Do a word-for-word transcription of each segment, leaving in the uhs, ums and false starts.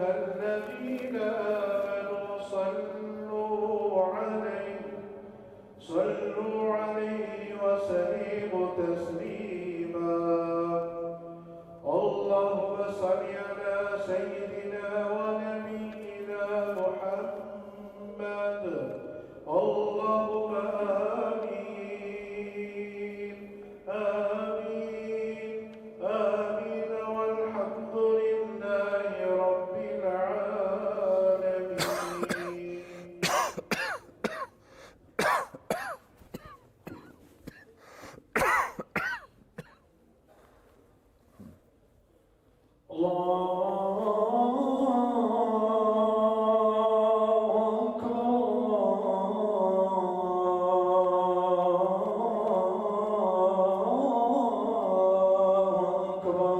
الذين آمنوا صلوا عليه، صلوا عليه وسلموا تسليما. اللهم صل على سيدنا ونبينا محمد. اللهم آمين، آمين، آمين، والحمد لله رب العالمين. الله أكبر، الله أكبر.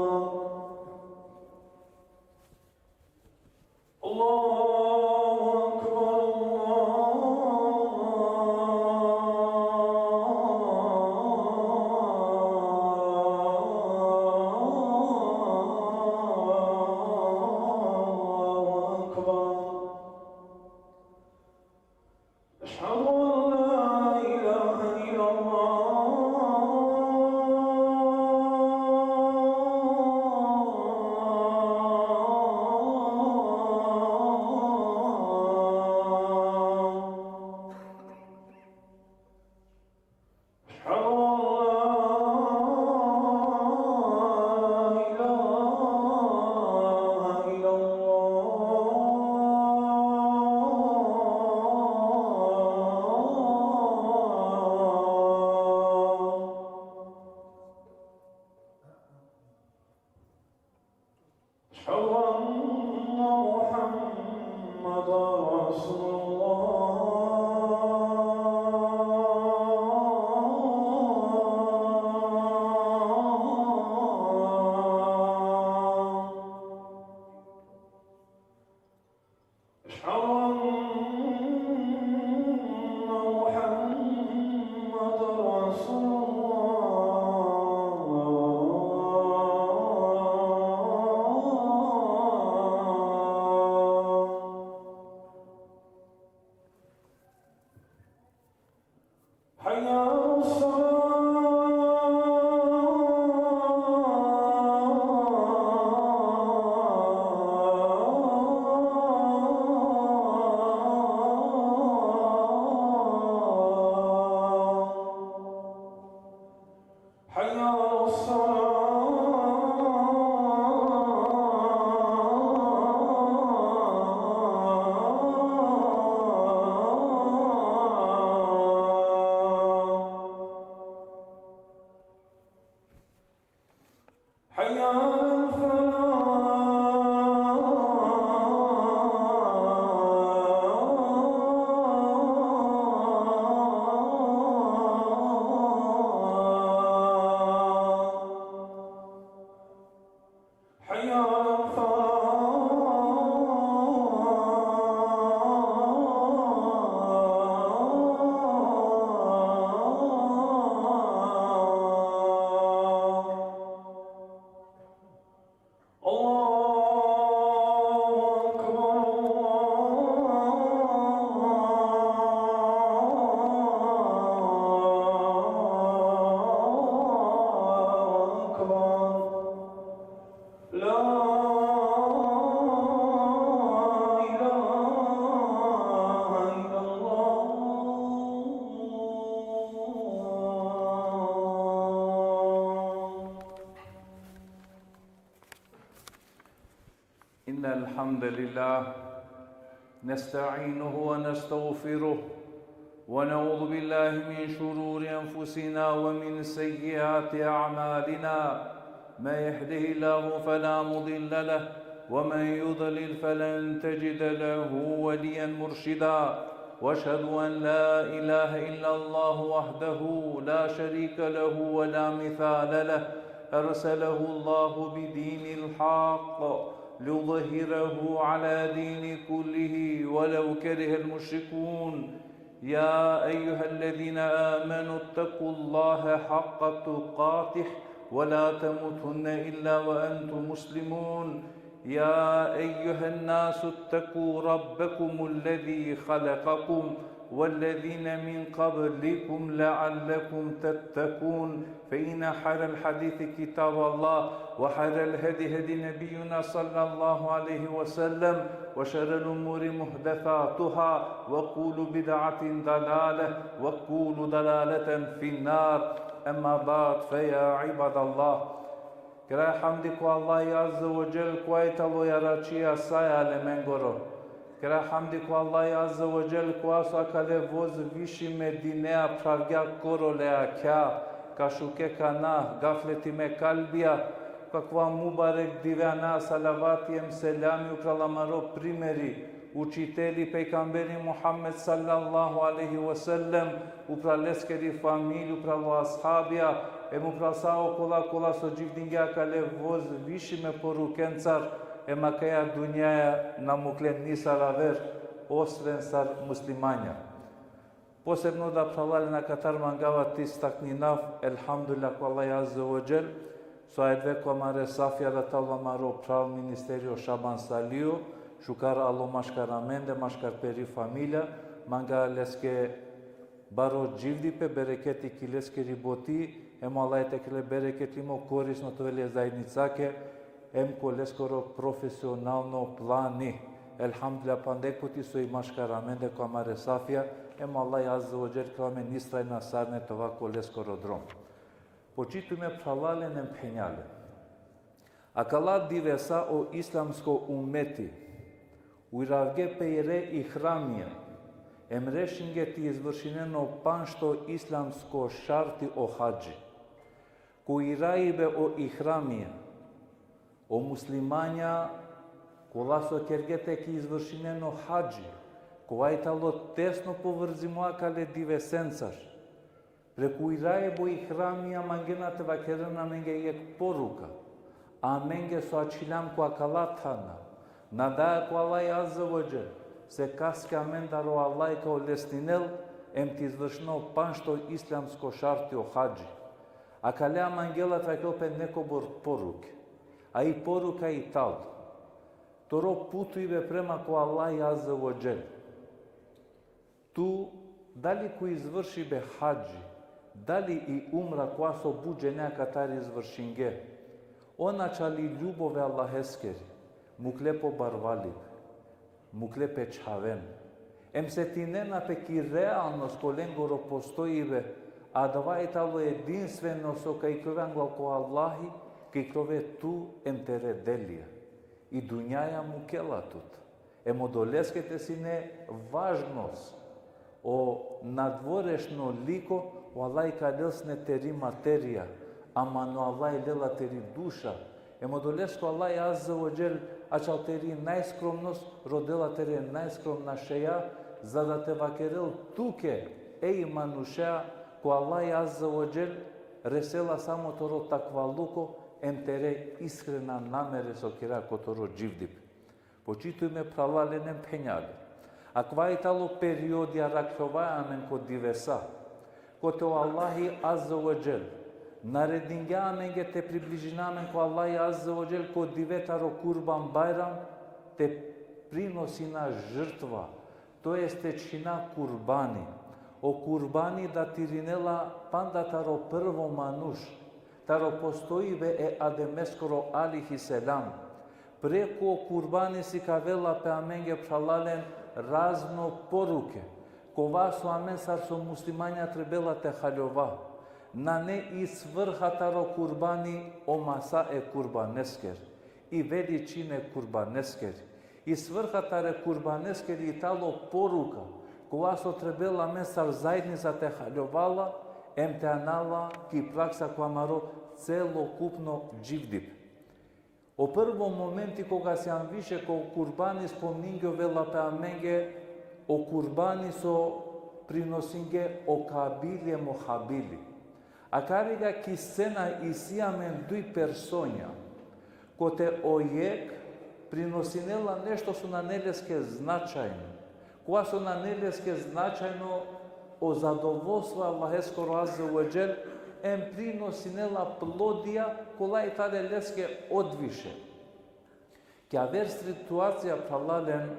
الله أكبر، الله أكبر. أشهد أن لا إله إلا الله. أشهد أن لا إله إلا الله. أشهد أن محمدا رسول الله. أشهد أن محمدا رسول الله. حي على الصلاة. حي على الصلاة. حي على الفلاح. حي على الفلاح. الله أكبر، الله أكبر. لا إله إلا الله. إن الحمد لله نستعينه ونستغفره، ونعوذ بالله من شرور أنفسنا ومن سيئات أعمالنا. من يهده الله فلا مضل له، ومن يضلل فلن تجد له وليا مرشدا. وأشهد أن لا إله إلا الله وحده لا شريك له ولا مثال له، أرسله الله بدين الحق ليظهره على دين كله ولو كره المشركون. يا أيها الذين آمنوا اتقوا الله حق تقاته ولا تموتن إلا وأنتم مسلمون. يا أيها الناس اتقوا ربكم الذي خلقكم والذين من قبلكم لعلكم تتقون، فإن خير الحديث كتاب الله، وخير الهدي هدي نبينا صلى الله عليه وسلم، وشر الأمور محدثاتها، وكل بدعة ضلالة، وكل ضلالة في النار. أما بعد، فيا عباد الله، Kera hamdi ko Allahi Azze ve Dželle, kova i tano jaračija sa e alemengoro. Kera hamdi ko Allahi Azze ve Dželle, kova so akale vozvišime dinea phravgja korole akja, ka šuke kana, gafletime kalbija, ko akava mubarek dive ana salavati em selami upral amaro primeri, učiteli pejgamberi Muhammed sallallahu alejhi ve sellem, upral leskeri familija, upral o ashabija, em upral sa okola kola so dživdingje akale vozvišime porukencar, em akaja dunjaja na mukle nisar aver, osven sar muslimanja. Posebno da, phralalen, akatar mangava te istakninav, elhamdulillah, ko Allahi Azze ve Dželle, so avdive ko amare safija da tano amaro phral ministeri o Šaban Salio, šukar alo maškar amende, maškar peri familija, manga leske baro dživdipe, bereketi ki leskeri buti, em o Allahi te kerel le bereketlimo, korisno te ovel e zaednicake, em ko leskoro profesionalno plani. Elhamdulillah, panda jekh puti so i maškar amende ko amare safija, em o Allahi Azze ve Dželle kerel amen istrajna sarine te ova ko leskoro drom. Počitujme phralalen em phenjalen. Akala divesa o islamsko umeti uravge pere ihramija, em rešinge te izvršinen o pandžto islamsko šarti o hadži. Ko iraibe o ihramija, o muslimanja, kola so kerge te ki izvršinen o hadži, kova i tano tesno povrzimo akale divesencar. Preku iraibe o ihramija mangena te vakeren amenge jekh poruka. Amenge so ačhiljam ko akala thana, nadaja ko Allahi Azze ve Dželle, se kaske amendar o Allahi ka olesninel, em te izvršinel o pandžto islamsko šarti o hadži. Akaleja mangela te vakerel pe nekobor poruke. A i poruka i tano: toro putujbe prema ko Allahi Azze ve Dželle, tu dali ko izvršibe hadži, dali i umra kova so but džene akatar izvršinge, on ačhali ljubov e Allaheskeri, mukle po barvalibe, mukle pe čhaven. Em setinena pe ki realnost ko lengoro postojibe, adava i tano edinstveno so ka iklove anglal ko Allahi, ka iklove tu em tere delija. I dunjaja mukela tut. Em odoleske te sine važnost o nadvorešno liko, o Allahi ka lel sine teri materija, ama o Allahi lela teri duša. Em odoleske o Allahi Azze ve Dželle ačhal teri najskromnost, rodela tere najskromna šeja, za da te vakerel tuke, ej manušea, ko Allahi Azze ve Dželle resela samo toro takvaluko, em tere iskrena namere so kera ko toro dživdipe. Počitujme phralalen em phenjalen. Akava i tano periodi arakhljovaja amen ko divesa, kote o Allahi Azze ve Dželle naredingja amenge te približina amen ko Allahi Azze ve Dželle ko dive taro Kurban Bajram, te prinosina žrtva, to jest te čhina kurbani. O kurbani datirinela panda taro prvo manuš, taro postojibe e Ademeskoro alejhi selam. Preku o kurbani sikavela pe amenge, phralalen, razno poruke, kova so amen sar so muslimanja trebela te haljova. Nane i svrha taro kurbani o masa e kurbaneskeri, i veličina e kurbaneskeri. I svrha tare kurbaneskeri i tano poruka, kova so trebela amen sar zaednica te haljova la, em te ana la ki praksa ko amaro celokupno dživdipe. O prvo momenti koga sijam više ko kurbani, spomningjovela pe amenge o kurbani so prinosingje o Kabili em o Habili. Akariga ki scena isi amen duj personja, kote o jekh prinosinela nešto so nane leske značajno, kova so nane leske značajno o zadovoljstvo Allaheskoro Azze ve Dželle, em prinosinela plodija kola i tale leske odviše. Ki aver situacija, phralalen,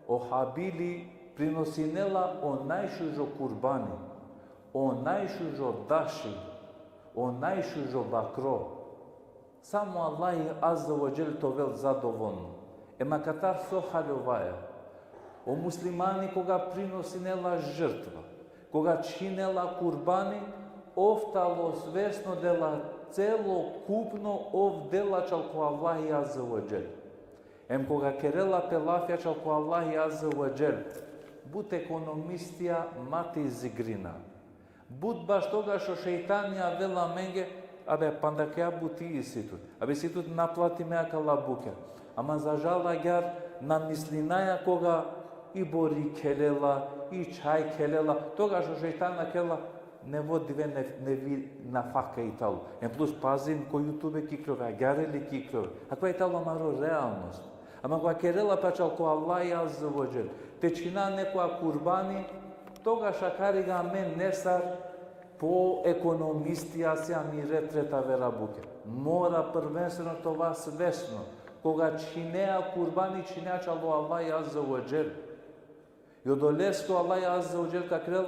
o Habili prinosinela o najšužo kurbani, o najšužo daši, o najšužo bakro. Samo Allahi Azze ve Dželle te ovel zadovoljno. Ema katar so haljovaja. O muslimani koga prinosinela žrtva, koga čhinela kurbani, ov tano svesno dela celokupno, ov dela čal ko Allahi Azze ve Dželle. Em koga kerela pe lafija čal ko Allahi Azze ve Dželle, but ekonomistija ma te izigrina. But baš toga što šejtani avela amenge, abe, panda kaja buti isi tut. Abe, isi tut naplatime akala bukja. Ama za žal agjaar na mislinaja koga i bori khelela, i čhaj khelela, toga što šejtani kerela, nevo dive ne, nevi nafaka i talo. Em plus pazin ko YouTube ki iklove, agjaar li ki iklove. Akava i talo amaro realnost. Ama koga kerela pe čal ko Allahi Azze ve Dželle, te čhina nekoja kurbani, togaš akariga amen nesar po ekonomistija sijam i ret ret avera bukja. Mora prvenstveno te ova svesno. Koga čhinea kurbani, čhinea čal o Allahi Azze ve Dželle. I odoleske o Allahi Azze ve Dželle vakerel: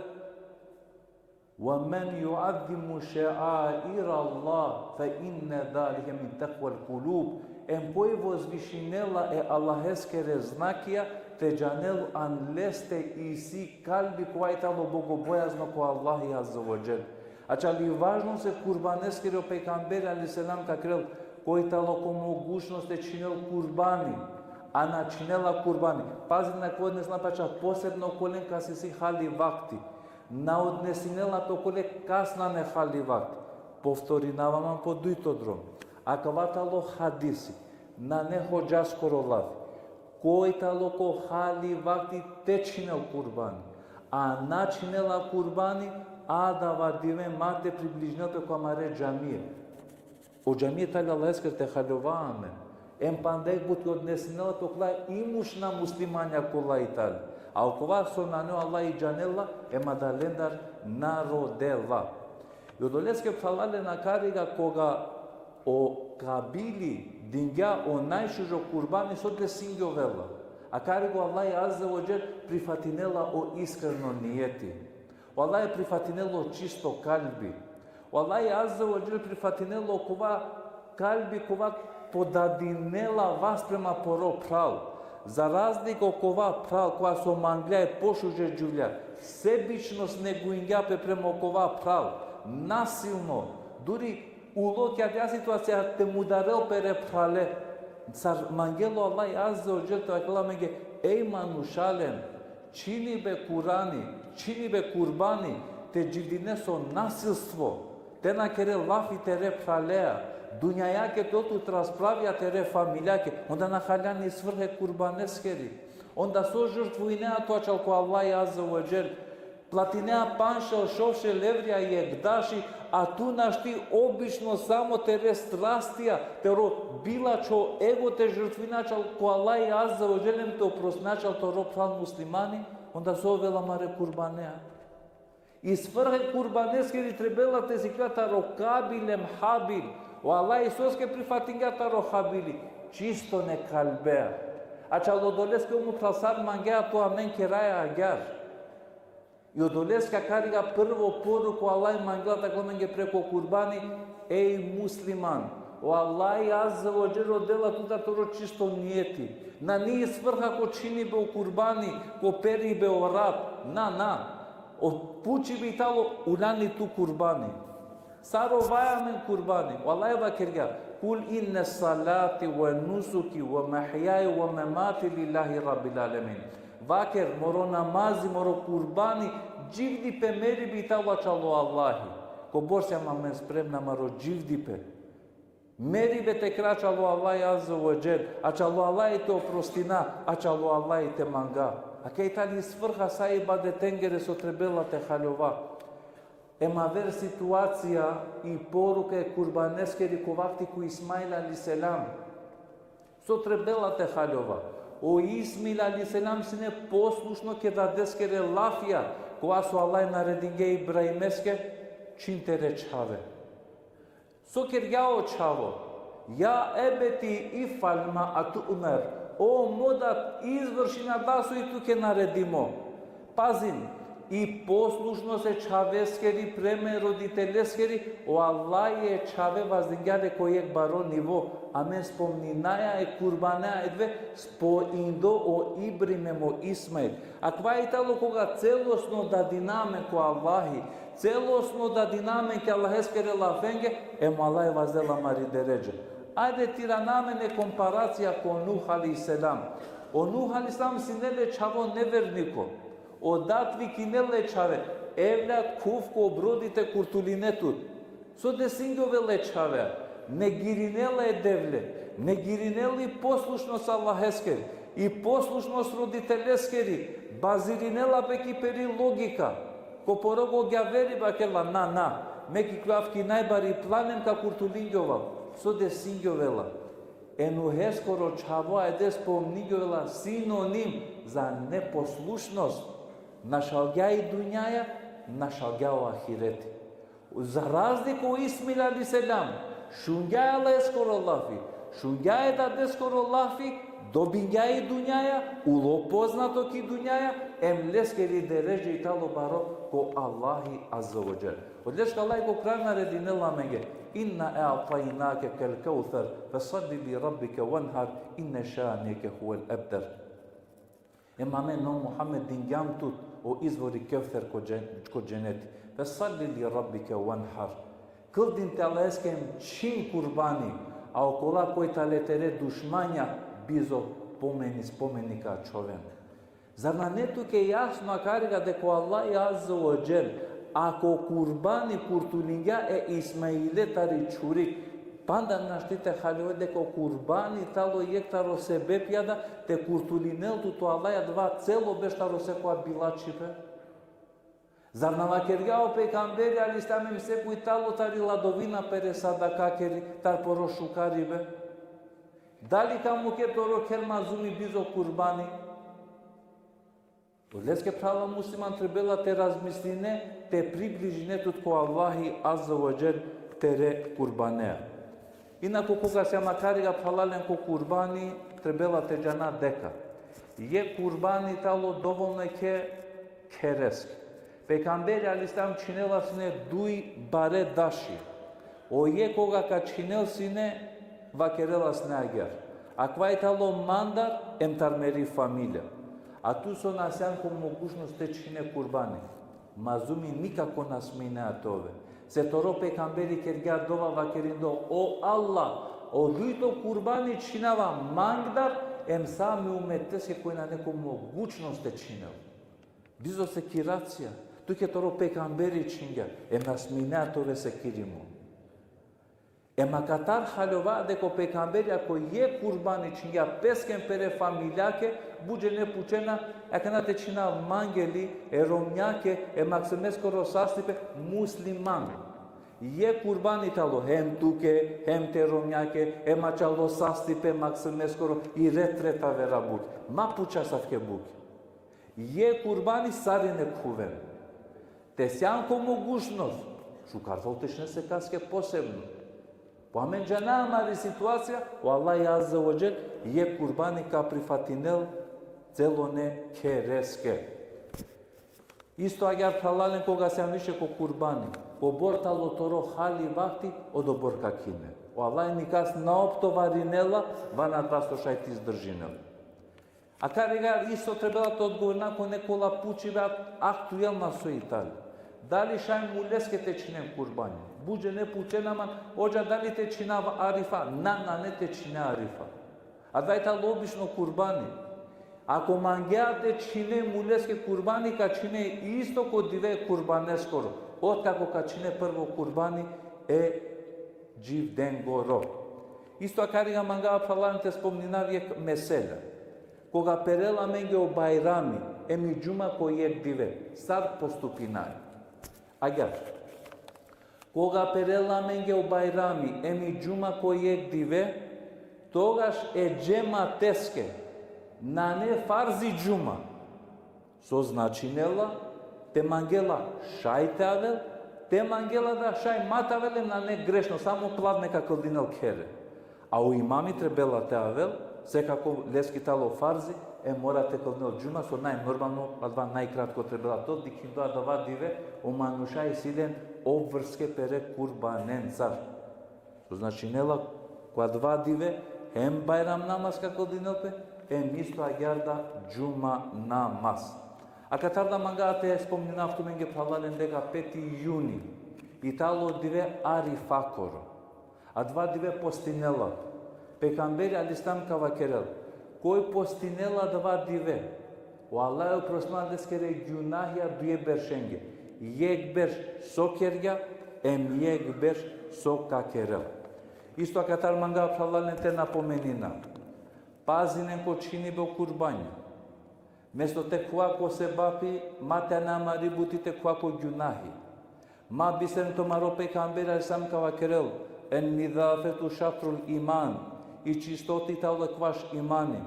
ومن يعظم شعائر الله فإن ذلك من تقوى القلوب. Em koj vozvišinela e Allaheskere znakija, te džanel an leste isi kalbi kova i talo bogobojazno ko Allahi Azze ve Dželle. Ačhali važno se kurbaneskere, o pejgamberi alejhi selam vakerel: koj talo ko mogućnost te čhinel kurbani, a na čhinela kurbani. Pazin, na ko odnesna pača posebno kolen kas isi hali vakti. Na odnesinela pe okole kas nane hali vakti. Povtorinava man po dujto drom. Akava talo hadisi, nane hodžaskoro lafi. Koj talo ko hali vakti te čhinel kurbani, a na čhinela kurbani, adava dive ma te približinel pe ko amare džamije. O džamije tale Allaheskere, te haljova amen. Em panda jekh but odnesinela pe okola imućna muslimanja kola i tale. A okova so nane, o Allah i džanela, em adalendar na rodela. I odoleske, phralalen, akariga koga o Kabili dingja o najšužo kurbani, so desingjovela? Akariga o Allah Azze ve Dželle prifatinela o iskreno nijeti. O Allah prifatinela o čisto kalbi. O Allah Azze ve Dželle prifatinela okova kalbi kova podadinela vas prema poro phral. Za razlika okova phral kova so manglja e pošuže džuvlja, sebično sneguingja pe prema okova phral, nasilno, duri ulo ki adaja situacija te mudarel pere phrale. Sar mangela o Allah Azze ve Dželle te vakerel amenge: ej manušalen, čhini be kurani, čhini be kurbani, te dživdine so nasilstvo, te na kere lafi tere phralea, dunjajake te ol tut raspravija tere familijake, onda na haljan i svrha e kurbaneskeri. Onda so žrtvuinea tu ačhal ko Allah Azze ve Dželle, platinea panšel, šovšel evrija jekh daši, a tu našti obično samo tere strastija, tero bilačho ego te žrtvine ačhal ko Allah Azze ve Dželle, em te oprostinea ačhal toro phral muslimani, onda so ovela amare kurbanea? I svrha e kurbaneskeri trebela te sikljol taro Kabil em Habil. O Allah soske prifatingja taro Habili? Čisto ne kalbea. Ačhal odoleske, o mo phral, sar mangea tu amen, keraja agjaar. I odoleske akariga prvo poruka o Allah mangela te vakerel amenge preko kurbani: ej musliman, o Allah Azze ve Dželle rodela tutar toro čisto nijeti. Nani svrha ko čhinibe o kurbani, ko peribe o rat. Na, na. O pučibe i talo: ulan li tu kurbani? Sar ovaja amen kurbani? O Allah vakergja: kul inne salati ve nusuki ve mehjaj ve memati lillahi rabbil alemin. Vaker: moro namazi, moro kurbani, dživdipe, meribe i talo ačhal o Allahi. Kobor sijam amen spremna amaro dživdipe, meribe te kera ačhal o Allah Azze ve Dželle, ačhal o Allah te oprostina, ačhal o Allah te manga. Akaja i tali svrha sa ibadetengere so trebela te haljova. Em aver situacija i poruka e kurbaneskeri ko vakti ko Ismail alejhi selam. So trebela te haljova? O Ismail alejhi selam sine poslušno ki dadeskere lafija, kova so Allah naredingja e Ibrahimeske: čhin tere čhave. So kergja o čhavo? Ja ebeti ifal ma tu'mer. O mo dad, izvršin adava soj tuke naredimo. Pazin, i poslušnost e čhaveskeri prema e roditeleskeri, o Allah e čhave vazdingja le ko jekh baro nivo. Amen spomninaja e kurbaneja e dve, spoindo o Ibrahim em o Ismail. Akava i tano koga celosno dadina amen ko Allahi, celosno dadina amen ke Allaheskere lafenge, em o Allah vazdela amari deredže. Ajde te irana amen e komparacija ko Nuh alejhi selam. O Nuh alejhi selam sine le čhavo neverniko. O dad vikinel le čhave, evlad, khuv, ko brodi te kurtuline tut. So desingjovela e čhave? Negirinela e Devle, negirinela i poslušnost Allaheskeri, i poslušnost roditeleskeri, bazirinela pe ki peri logika. Ko poro ko gjaveri vakerela: na, na, me ka ikljov ki najbari plan em ka kurtulingjova. So desingjovela? E Nuheskoro čhavo ajde spomningjovela sinonim za neposlušnost. Našalgja i dunjaja, našalgja o ahireti. Za razliku o Ismail alejhi selam, šungja e Allaheskoro lafi, šungja e dadeskoro lafi, dobingja i dunjaja, ulo poznato ki dunjaja, em leskeri deredže i tano baro ko Allahi azze ve dželle. Odoleske Allah ko Kur'an naredinela amenge: inna a'tajnake kel kevser, fesalli li rabbike venhar, inne šanieke huvel ebter. Em amen, o Muhammed, dingjam tut o izvori Kevser ko džen-, ko dženeti. Fesalli li rabbike venhar. Kldin te Allaheske em čhin kurbani, a okola koj tane tere dušmanja bizo pomeni, spomeni ka ačhoven. Zar nane tuke jasno akariga deka o Allah azze ve dželle, ako kurbani kurtulingja e Ismaile tari čhuri, panda našti te haljove deka o kurbani tano jekh taro sebepja da te kurtulinel tut o Allah adava celo berš taro sekoja bilačhipe? Zar na vakergja o pejgamberi alejhi selam em sekoj tano tari ladovina pere sadakakeri, tar poro šukaribe? Dali ka muke toro kher mazumi bizo kurbani? Odoleske, phrala musliman, trebela te razmisline, te približine tut ko Allahi azze ve dželle tere kurbanea. Inako koga sijam akariga, phralalen, ko kurbani, trebela te džana deka jekh kurbani tano dovolno jekhe khereske. Pejgamberi alejhi selam čhinela sine duj bare daši. O jekh koga ka čhinel sine, vakerela sine agjaar: akava i tano mandar em tar meri familija. A tu so na sian ko mogućnost te čhine kurbani, mazumi nikako na sminea te ove. Se toro pejgamberi kergja dova vakerindo: O Allah, o dujto kurbani čhinava mangdar em sa me umeteske koj nane ko mogućnost te čhinel. Bizo sekiracija, tuke toro pejgamberi čhingja, em na sminea te ove sekirimo. Em akatar haljova deka o pejgamberi ako jekh kurbani čhingja peske em pere familijake, but džene pučena: akana te čhinav mange li, e romnjake, e maksimeskoro sastipe, musliman. Jekh kurbani tano hem tuke, hem te romnjake, em ačhalo sastipe maksimeskoro, i ret ret avera bukja. Ma pučh asavke bukja. Jekh kurbani sarine khuven. Te sian ko mogućnost, šukar tano te čhine sekaske posebno. Po amen džana amari situacija, o Allah azze ve dželle jekh kurbani ka prifatinel celone khereske. Isto agjaar, phralalen, koga sian više ko kurbani, kobor tano toro hali, vakti, odobor ka kine. O Allah nikas na optovarinela, van adava so šaj te izdržinel. Akariga isto trebela te odgovorina ko nekola pučibe aktuelna so i tani. Dali šaj muleske te čhinem kurbani? But džene pučena man: hodža, dali te čhinav arifa? Na, nane te čhine arifa. Adava i tano obično kurbani. Ako mangea te čhine muleske kurbani, ka čhine isto ko dive kurbaneskoro, otkako ka čhine prvo kurbani e dživdengoro. Isto akariga mangava, phralalen, te spomninav jekh mesela. Koga perela amenge o Bajrami em i džuma ko jekh dive, sar postupinaja? Agjaar. Koga perela amenge o Bajrami em i džuma ko jekh dive, togaš e džemateske nane farzi džuma. So značinela? Te mangela šaj te avel, te mangela da šaj ma te avel, em nane grešno, samo pladne ka kldinel khere. A o imami trebela te avel, sekako leske tano farzi, e mora te klanel džuma, so najnormalno, adava najkratko trebela te ol, dikhindo adava dive, o manuša isi len obvrske pere kurbanencar. So značinela, ko adava dive, hem bajram namaz ka klanel pe, hem isto agjaar da džuma namaz. Akatar da manga te spomninav tumenge, phralalen, deka peti juni i tano dive Arifakoro. Adava dive postinela. Pejgamberi alejhi selam ka vakerel: Koj postinela adava dive, o Allah oprostinela leskere gjunahija duje beršenge. Jekh berš so kergja, hem jekh berš so ka kerel. Isto akatar manga, phralalen, te napomenina. Pazinen ko čhinibe o kurbanja. Mesto te khuva ko sebapi, ma te namari buti, te khuva ko gjunahi. Ma bistren, tumaro pejgamberi alejhi selam ka vakerel: En-nidafetu šatrul iman, i čistoti tano ekvaš imani.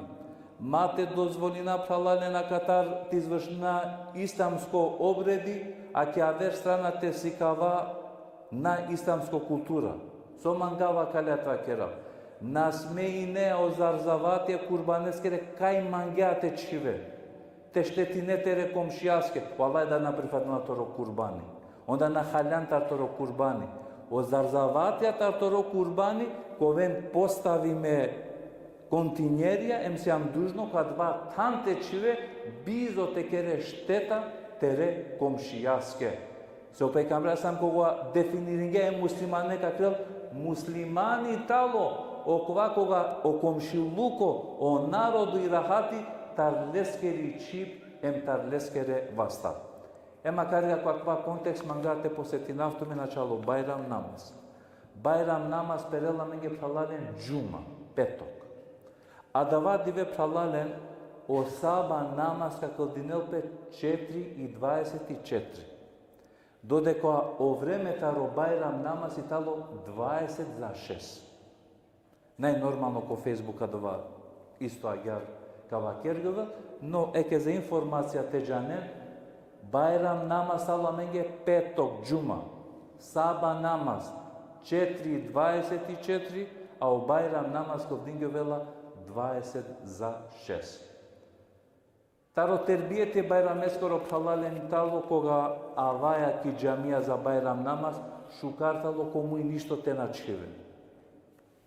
Ma te dozvolina, phralalen, akatar te izvršina islamsko obredi, a ki aver strana te sikava na islamsko kultura. So mangava akale te vakerav? Na smeine o zarzavatija kurbaneskere kaj mangea te čhive, te štetine tere komšijaske, vallahi da na prifatinela toro kurbani. Onda na haljan tar toro kurbani. O zarzavatija tar toro kurbani ka oven postavime kontinjerija, em sijam dužno ko adava than te čhive, bizo te kere šteta tere komšijaske. Se o pejgamberi alejhi selam koga definiringja e muslimane, ka kerel: Muslimani tano okova koga o komšiluko, o narodo irahati tar leskeri čhib, em tar leskere vasta. Em akari ko akava kontekst manga te potsetinav tumen, ačhal o bajram namaz. Bajram namaz perela amenge, phralalen, džuma, petok. Adava dive, phralalen, o saba namaz ka kldinel pe četiri i dvadeset i četiri. Dodeka o vreme taro bajram namaz i tano dvadeset za šest. Najnormalno ko Facebook adava isto agjaar ka vakergjovel, no eke za informacija te džanen, bajram namaz tano amenge petok, džuma, saba namaz četiri i dvadeset i četiri, a o bajram namaz kldingjovela dvadeset za šest. Taro terbijeti e bajrameskoro, phralalen, tano koga avaja ki džamija za bajram namaz, šukar tano ko muj ništo te na čhiven.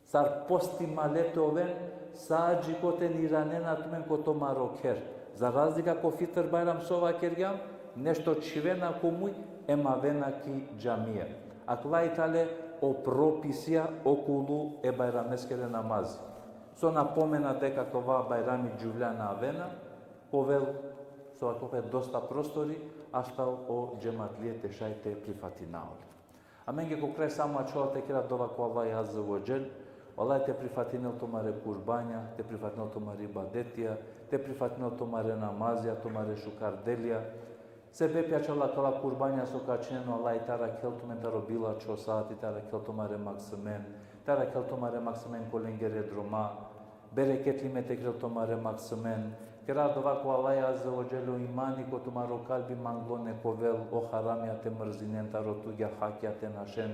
Sar posti male te oven, sa dži kote na iranena tumen ko tumaro kher. Za razlika ko Fitr bajram so vakergjam, nešto čhivena ko muj, em avena ki džamija. Akala i tale o propisija okolu e bajrameskere namazi. So napomena deka kova bajrami džuvlja na avena, ka ovel, so vakerel pe, dosta prostori, ašta o džematlije te šaj te prifatina ole. Amenge ko kraj samo ačhola te kera dova ko Allah Azze ve Dželle, o Allah te prifatinel tumare kurbanja, te prifatinel tumare ibadetija, te prifatinel tumare namazija, tumare šukar delija. Sebepi ačhala akala kurbanja so ka čhinen, o Allah te arakhel tumen taro bilo ačho sati, te arakhel tumare maksimen, te arakhel tumare maksimen ko lengere droma, bereketlime te kerel tumare maksimen. Kera dova ko Allah Azze ve Dželle o imani ko tumaro kalbi manglo nek ovel, o haramija te mrzinen, taro tugja hakija te našen.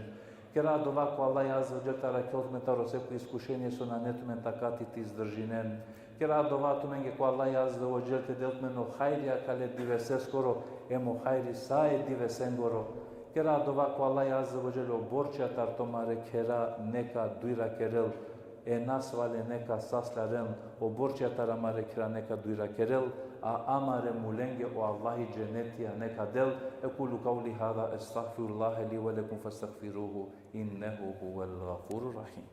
Kera dova ko Allah Azze ve Dželle te arakhel tumen taro seko iskušenie so nane tumen takati te izdržinen. Kera dova tumenge ko Allah Azze ve Dželle te del tumen o hajri akale diveseskoro, em o hajri sa e divesengoro. Kera dova ko Allah Azze ve Dželle o borčija tar tumare khera neka dujra kerel, e nasvale neka saslaren, o borčija tar amare khera neka dujra kerel, a amare mulenge o Allahi dženetija neka del. أقول قولي هذا أستغفر الله لي ولكم فاستغفروه إنه هو الغفور الرحيم.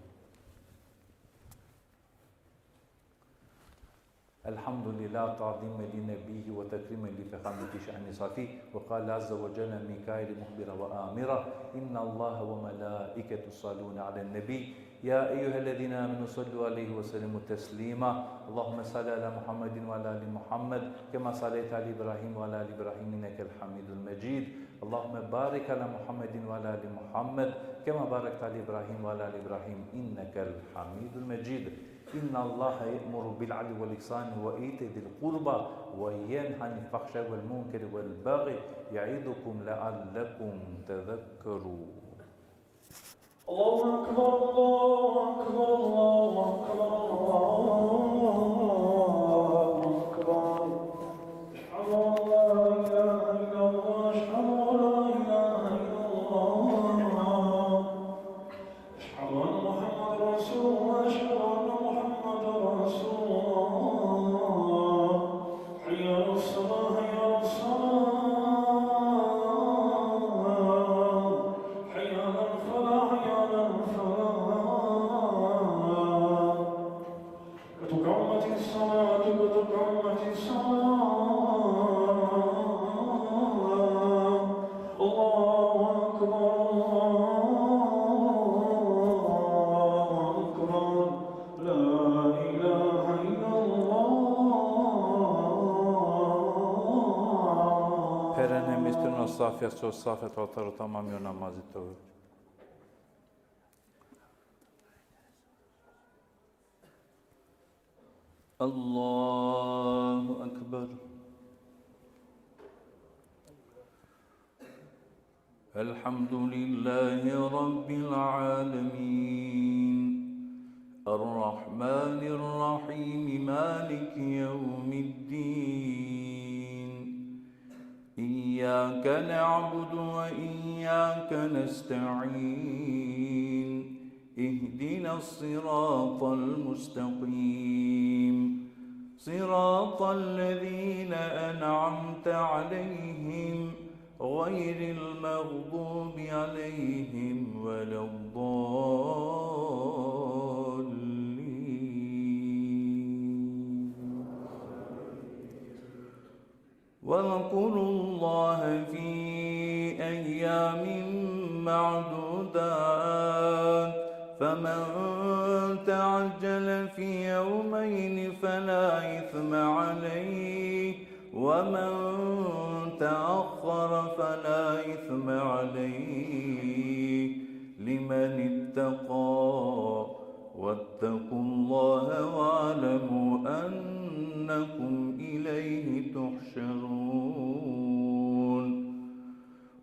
الحمد لله تعظيما لنبيه وتكريما لفخامة شأن صفيه. وقال عز وجل من قائل مخبرا وآمرا: إن الله وملائكته يصلون على النبي يا أيها الذين آمنوا صلوا عليه وسلموا تسليما. اللهم صل على محمد وعلى آل محمد كما صليت على إبراهيم وعلى آل إبراهيم إنك الحميد المجيد. اللهم بارك على محمد وعلى آل محمد كما باركت على إبراهيم وعلى آل إبراهيم إنك الحميد المجيد. إن الله يأمر بالعدل والإحسان وإيتاء ذي القربى وينهى عن الفحشاء والمنكر والبغي يعظكم لعلكم تذكرون. الله أكبر، الله أكبر، الله أكبر، الله أكبر. أشهد أن لا إله إلا الله، أشهد أن لا إله إلا الله. أشهد أن محمدا رسول الله، أشهد أن محمدا رسول الله. حي على الصلاة، حي على الصلاة. حي على الفلاح، حي على الفلاح. قد قامت الصلاة، قد قامت الصلاة. الله أكبر، الله أكبر. لا إله إلا الله. Peren hem istirno safja so safja te otaro tamam jo namazit te. الله أكبر. الحمد لله رب العالمين. الرحمن الرحيم. مالك يوم الدين. إياك نعبد وإياك نستعين. اهدنا الصراط المستقيم. صراط الذين أنعمت عليهم غير المغضوب عليهم ولا الضالين. واذكروا الله في أيام معدودات، فمن تعجل في يومين فلا إثم عليه، ومن تأخر فلا إثم عليه لمن اتقى. واتقوا الله واعلموا أنكم إليه تحشرون.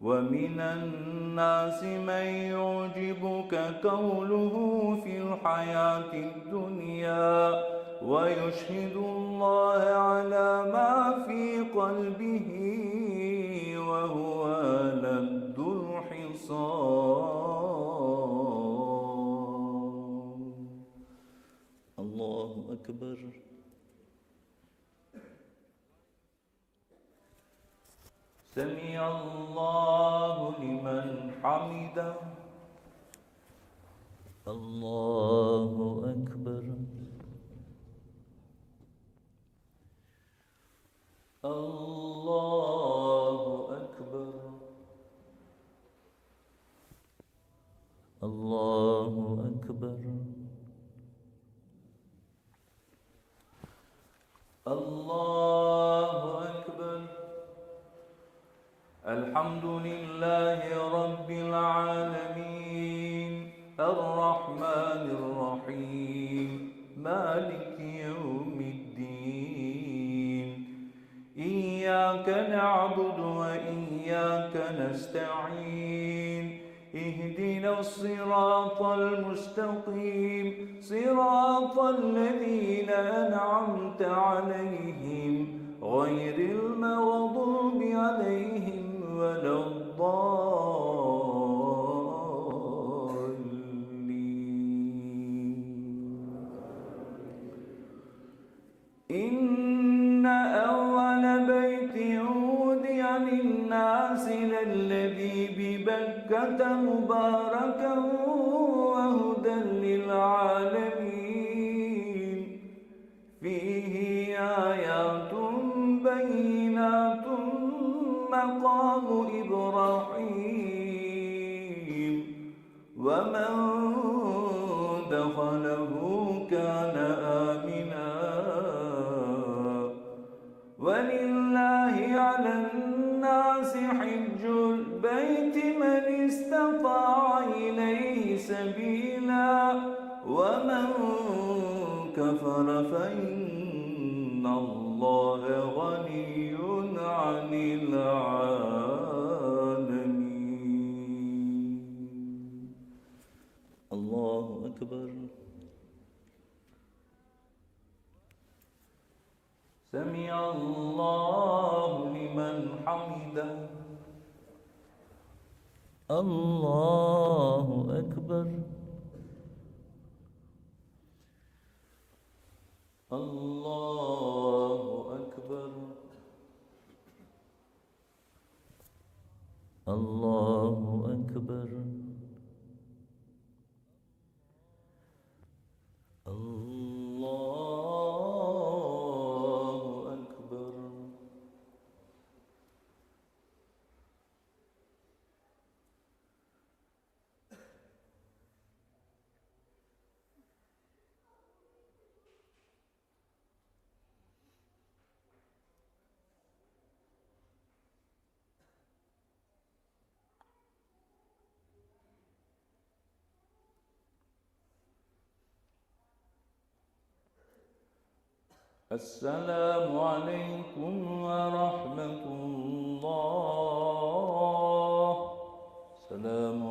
ومن الناس من يعجبك قوله في الحياة الدنيا ويشهد الله على ما في قلبه وهو ألد الخصام. الله أكبر. سمع الله لمن حمده. الله أكبر. الله أكبر. الله أكبر. الله أكبر. الحمد لله رب العالمين. الرحمن الرحيم. مالك يوم الدين. إياك نعبد وإياك نستعين. اهدنا الصراط المستقيم. صراط الذين أنعمت عليهم غير المغضوب عليهم ولا الضالين. إن أول بيت وضع للناس للذي ببكة مباركا وهدى للعالمين. فيه آيات بينات مقام إبراهيم. ومن دخله كان آمنا. ولله على الناس حج البيت من استطاع إليه سبيلا. ومن كفر فإن الله غني عن العالمين. الله لمن حمده. الله أكبر. الله أكبر. الله أكبر. الله أكبر. السلام عليكم ورحمة الله. سلام